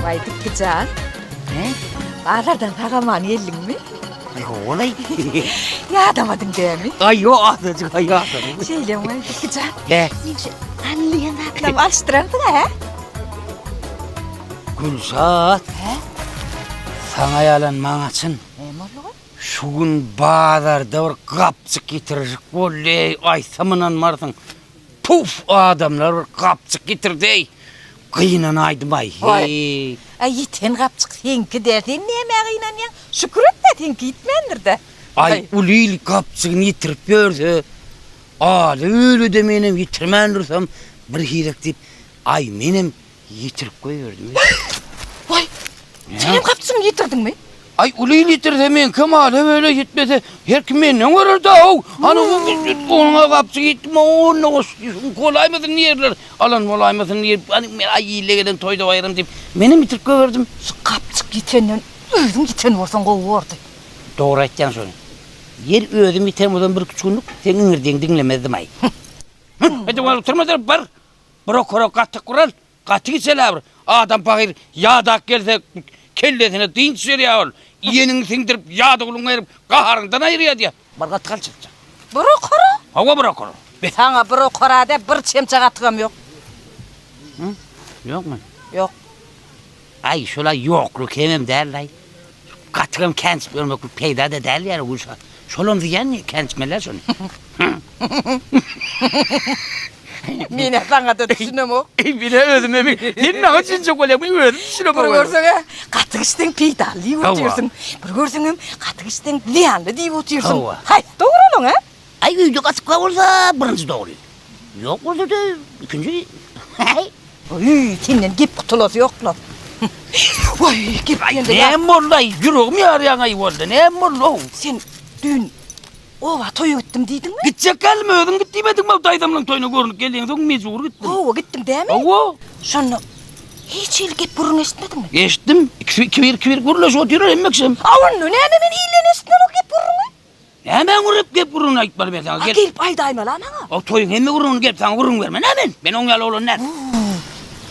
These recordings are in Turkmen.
Waý Dikgi jan. He? Bazardan sag-aman geldiňmi? Aý howalaý. Ýadamadyň dämi? Aý ýok azajyk aý ýadadym. Şeýlemi waý Dikgi jan? He. Meň şu alýan zatlarymy alyşdyransyň-a, hä? Gülşat. Hä? Saňa ýalan maňa çyn. Näme boldy? Şu gün bazarda bir gapjyk ýitirjik boldy, aýtsam ynanmarsyň. Puf adamlar bir gapjyk ýitirdi-eý. Gynanaýdym-aý, heý. Aý, ýiten gapjyk seňki däl, sen nämä gynanýaň? Şükür et-dä, seňki ýitmändir-dä. Aý, uly il gapjygyny ýitirip ýörse, aly-öýle-de menem ýitirmän dursam, birhilek diýip, aý, menem Ýitirip goýberdim. Waý! Senem gapjygyňy ýitirdiňmi? Aý, uly il ýitirse, meňkem ala-böle ýitmese, her kim menden görer-dä-ow. Hany, onuň-a gapjygy ýitdi, onda şuňky bolaýmasyn diýerler, alan bolaýmasyn diýip, hany, men aý, ilde gelen toýda-baýram diýip, menem ýitirip goýberdim. Şu gapjyk ýitenden özüň ýiten bolsaň gowy bordy. Dogry aýtýaň şony. Ýer özüm ýiten bolsam birküç günlük seň iňirdigiňi diňlemezdim-aý. Hü, hä, oturma-da, bar, Bir okara gatyk bir al, gatyk içel-ä bir. Adam pahyr ýadap gelse, kellesine dynç berýär ol. Iýeniňi siňdirip, ýadawlygyňy aýryp, gaharyňdan aýyrýar diýýär. Bir gatyk al çykja. Bir okara? Hawa, bir okara. Be. Saňa bir okara däl, bir çemçe gatygam ýok. Hı? Ýokmy? Ýok. Aý, şol-a ýoklugy kemem däl-laý. Gatygam kän içip ýörmeklik peýda-da däl ýaly, Gülşat. Şolam zyýan diýip kän içmeli-ä şony. Men-ä saňa-da düşünemok. Men-ä özümem. Sen maňa düşünjek bolýaň, men özüm düşünemok. Bir görseň-ä, gatyk içseň peýdaly diýip otyrsyň. Bir görseňem, gatyk içseň zyýanly diýip otyrsyň. Hawa. Haýsy dogry olaň, hä? Aý, öýde gatyk bar bolsa, birinji dogry. Ýok bolsa-da, ikinji. Oý, senden gep gutulasy ýok-la. Waý, gep diýende ýa. Näme boldy-aý, ýüregim ýarýaň-aý boldy, näme boldy-ow? Sen düýn oba toýa gitdim diýdiňmi? Gitjek geldim, özüň git diýmediňmi, daýzamlaň toýuna görnüp gelýäň soň mejbur gitdim. Hawa, gitdiň dämi? Hawa. Şonda hiç hili gep-gürrüň eşitmediňmi? Eşitdim. Ikisi ikibir-ikibir gürleşip otyrlar hemme kişem. A onda näme men ilden eşitmän o gep-gürrüňi? Nämäň gürrüp gep gürrüňini aýtmaly men saňa A gelip aýdaýmaly-a maňa. O toýuň hemme gürrüňini gelip saňa gürrüň bermen-ä men. Men oň ýaly oglan däl.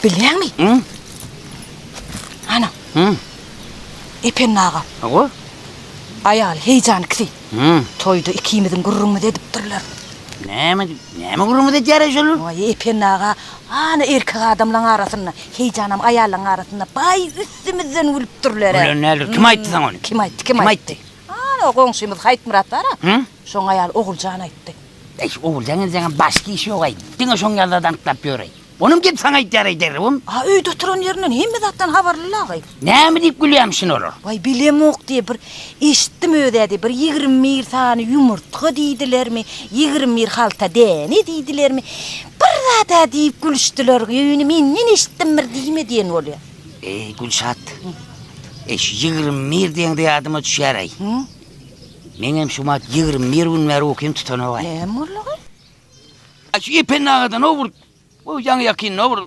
Bilýäňmi? Hı? Ana. Hı? Ependi aga. Hawa. Aýaly Heýjan ikisi. Hı. Toýda ikimiziň gürrüňimizi edipdirler. Näme näme gürrüňimizi edýär-eý şolar? Waý, Ependi aga, ana erkek adamlaň arasynda, Heýjanam aýallaň arasynda baý üstümizden gülüpdirler-ä. Gülen däldir. Kim aýtdy saňa ony? Kim aýtdy, kim aýtdy? Ana, goňşymyz Haýytmyrat bar-a, şoň aýaly Oguljan aýtdy. Eý, şu Oguljan geljeňem başga işi ýog-aý, diňe şoň ýaly zady anyklap ýör-eý. Onam gelip saňa aýdýar-eý derrewem. A öýde oturan ýerinden hemme zatdan habarly-la gyz. Näme diýip gülýämişin olar? Waý, bilemok diýe, bir eşitdim öz-ä diýe, bir 21 sany ýumurtga diýdilermi, 21 halta däne diýdilermi, bir zat-a diýip gülüşdiler, ýöne menden eşitdim bir diýme diýen bolýar. Eý, Gülşat. Eý, şu 21 diýeňde ýadyma düşýär-eý. Meňem şu wagt 21 gün bäri ukym tutanok-aý. Näme boldy-aý? Aý, şu Ependi agadan-ow bir, bu ýaňy-ýakynda bir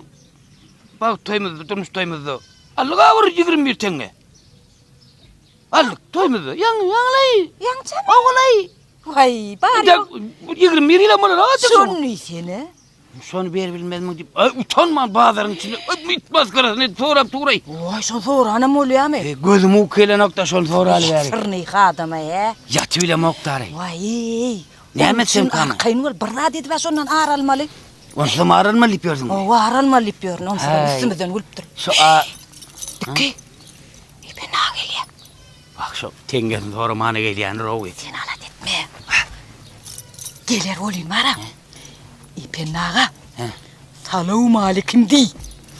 bagt toýumyzda, durmuş toýumyzda aldyk-a bir 21 teňňe. Aldyk toýumyzda. Ýaňy, ýaňylaý. Ýaňyçamy? Hawa-laý. Waý, bar ýok. 21 ýylam bolar-a. Şony diýsene. Şony beribilmezmiň diýip, aý, utanman bazaryň içinde it masgarasyny edip sorap dur-aý. Waý, şony soranam bolýamy? E, gözüm uky gelenok-da şony soraly bäri. Syrnyh adam-aý, hä? Ýatybilemok-da-raý. Waý-eý. Näme etsem kamy? Arkaýyn bol, bir zat edip-ä şondan ar almaly. Onsuzam ar almaly diýip ýörsüňmi? Hawa, ar almaly diýip ýörün. Onsuzam üstümizden gülüpdir. Şu a... Dikki. Ependi aga gelýär. Wah, şo teňňesini soramana gelýändir-ow. Sen alada etme. Geler welin bar-a. Ependi aga. Salowmalikim diý.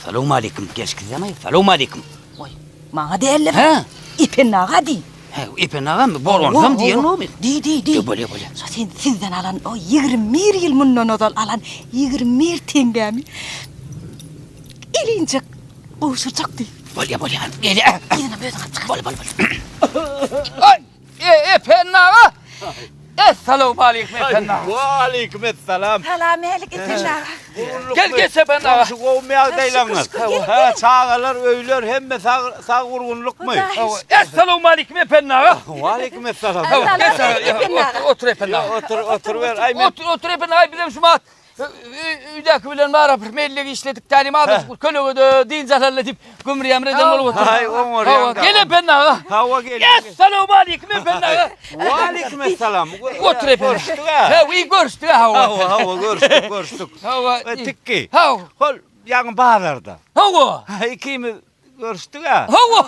Salowmalikim, gelşiksizem-aý, salowmalikim. Goý, maňa däl-le. Hä? Ependi aga diý. Hä, Ependi agamy? Bor, onsoň diýen-ow men. Diý, diý, diý. Bolýa, bolýa. Şo sen sizden alan o 21 ýyl mundan ozal alan 21 teňňämi elinjek gowşurjak diý. Bolýa, bolýa. Gelýä. Yzynam özüň alyp çykar. Bol, bol, bol. Aý! Ependi aga! Essalawmaleýkim Ependi aga! Waleýkim essalam! Salam-älik Ependi aga! Gel geç Ependi aga! Goňşy gowumy ýagdaýlaryňyz? Hä, çagalar, öýler hemme sag sag gurgunlykmy? Essalawmaleýkim Ependi aga! Waleýkim essalam! Geç aga, otur Ependi aga! Otur, oturyber. Aý men Otur, otur Ependi aga, bizem şu wagt. Öýdäki bilen bara bir mellek işledik tälim azajyk kölegede dynç alaly diýip gümrüýäm reden bolup otyr. Haý, oňarýaň da. Gel Ependi aga. Hawa gel. Essalamu aleýkum Ependi aga. Waleýkim essalam. Otur Ependi. Görüşdik-ä. He, iyi görüşdik hawa. Hawa, hawa görüşdik, görüşdik. Hawa. E, Tikki. Hawa. Hol ýaňy bazarda. Hawa. Ha, ikimiz görüşdik-ä. Hawa.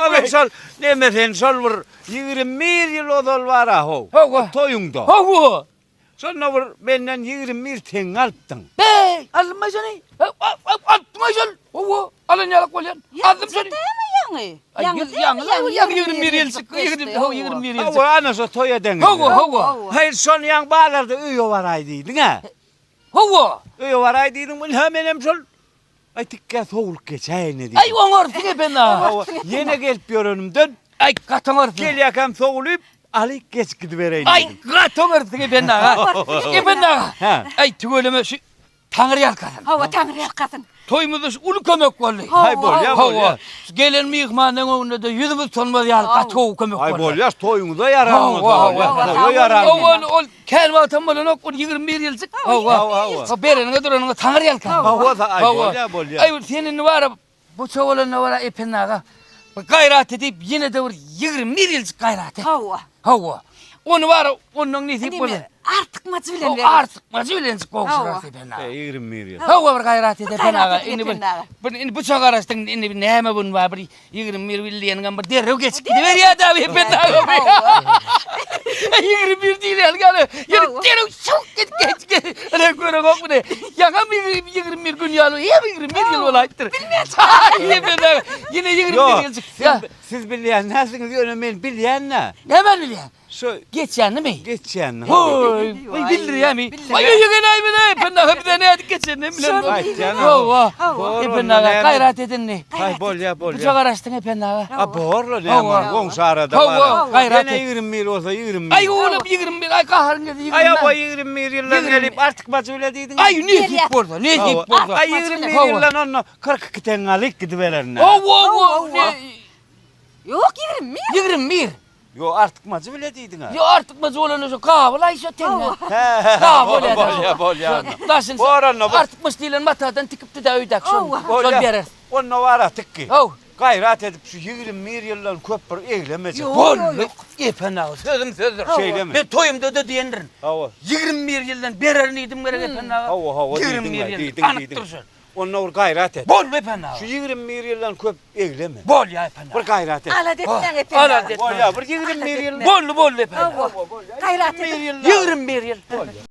Onuň şol neme sen şol bir 21 ýyl ozal bar-a how. Hawa. Toýuňda. Hawa. Şonda bir menden 21 teňňe alypdyň. Beý, alynmaý şony. Alypdyň-aý şol. Hawa, alan ýalak bolýan. Aldym şony. Ýaňy. Ýaňy, ýaňy, ýaňy 21 ýyl çykdy. Hawa, 21 ýyl. Hawa, ana şo toýa deňizdi. Hawa, hawa. Haýyr, şony ýaňy bazarda öýe baraý diýdiň-ä. Hawa. Öýe baraý diýdiň, ynha menem şol Aý tikgä sowlup geçäýin diýdim. Aý oňarsyň Ependi aga. Hawa, ýene gelip ýörenimden. Aý gaty oňarsyň. Gelýäkäm sowulyp, alyp geçip gidibereýin Aý diýdim. gaty oňarsyň Ependi aga. Ependi aga. Hä. Aý tüweleme şu Taňry ýalkasyn. Hawa, Taňry ýalkasyn. Toýumyzda şu uly kömek boldy. Haý bolýa, bolýa. Hawa. Şu gelen myhmanyň öňünde-de ýüzümiz utanmaz ýaly gaty gowy kömek Aý boldy. bolýa, toýuňyza ýaran bolsa Hawa, bolýa. hawa. Toýa ýaran. Hawa, ol kän wagtam bolanok, ol 21 ýyljyk. Hawa. Hawa, hawa. Ha, bereniňe duranyňa Taňry ýalkasyn. Hawa, aý bolýa, bolýa. Aý, sen indi bara bu çowalanda bara Ependi aga bir gaýrat edip ýene-de bir 21 ýyljyk gaýrat et. Hawa. Hawa. Ony bara ondan nesip bolar. Artykmajy bilen ber. Artykmajy bilen gowşurar Ependi aga. 21 ýyl. Hawa bir gaýrat et Ependi aga. Indi bir bir indi bu çagaraşdyň indi bir näme bun bar bir 21 ýyl diýeniňem bir derrew geçip gidiberýär da Ependi aga. 21 diýilýär ýaly. Ýene derrew şuk git geç geç. Ene göreňok muny. Ýaňam 21 gün ýaly, hem 21 ýyl bolaýypdyr. Bilmeýän. Ependi aga ýene 21 ýyljyk. Siz, siz bilýän näsiňiz ýöne men bilýän-dä. Näme bilýän? Şu Geçýänmi? Geçýänini. Hoý, oý bildirýämi? Aý öýe geläý bile, Ependi aga bize nädip geçenini bilen. Aýtýan. Hawa. Ependi aga gaýrat et indi. Haý bolýa bolýa. Bujak garaşdyň Ependi aga. A borla näme goňşy arada bar. Hawa, gaýrat et. Ýene 21 bolsa 21. Aý oglum 21, aý gaharyň geldi 21. Aý awa 21 ýyldan gelip artykmajy bile diýdiň. Aý nesip bolsa, nesip bolsa. Aý 21 ýyldan onda 42 teňňe alyp gidibererin. Hawa, hawa. Ýok 21. 21. Ýok artykmajy bile diýdiň-ä. Ýok artykmajy bolanda şo gabyl aý şo teňňe. Hä. Gabyl bolýa bolýa. Daşyny Bor onda bu. Artykmaç diýlen matadan tikipdi-dä öýdäki şony. Şony bereris. Onda bar-a tikgi. Haw. Gaýrat edip şu 21 ýyldan köp bir eglemejek. Boldy. Ependi aga sözüm sözdür. Şeýlemi? Men toýumda-da diýendirin. Hawa. 21 ýyldan bererin diýdim gerek Ependi aga. Hawa hawa diýdiň-ä diýdiň diýdiň. Onda bir gaýrat et. Boldy Ependi aga. Şu 21 ýyldan köp egleme. Bolýa Ependi aga. Bir gaýrat et. Alada etmäň Ependi aga. Alada etmäň. Bolýa bir 21 ýyl. Boldy boldy Ependi aga. Gaýrat et. 21 ýyl. Bolýa.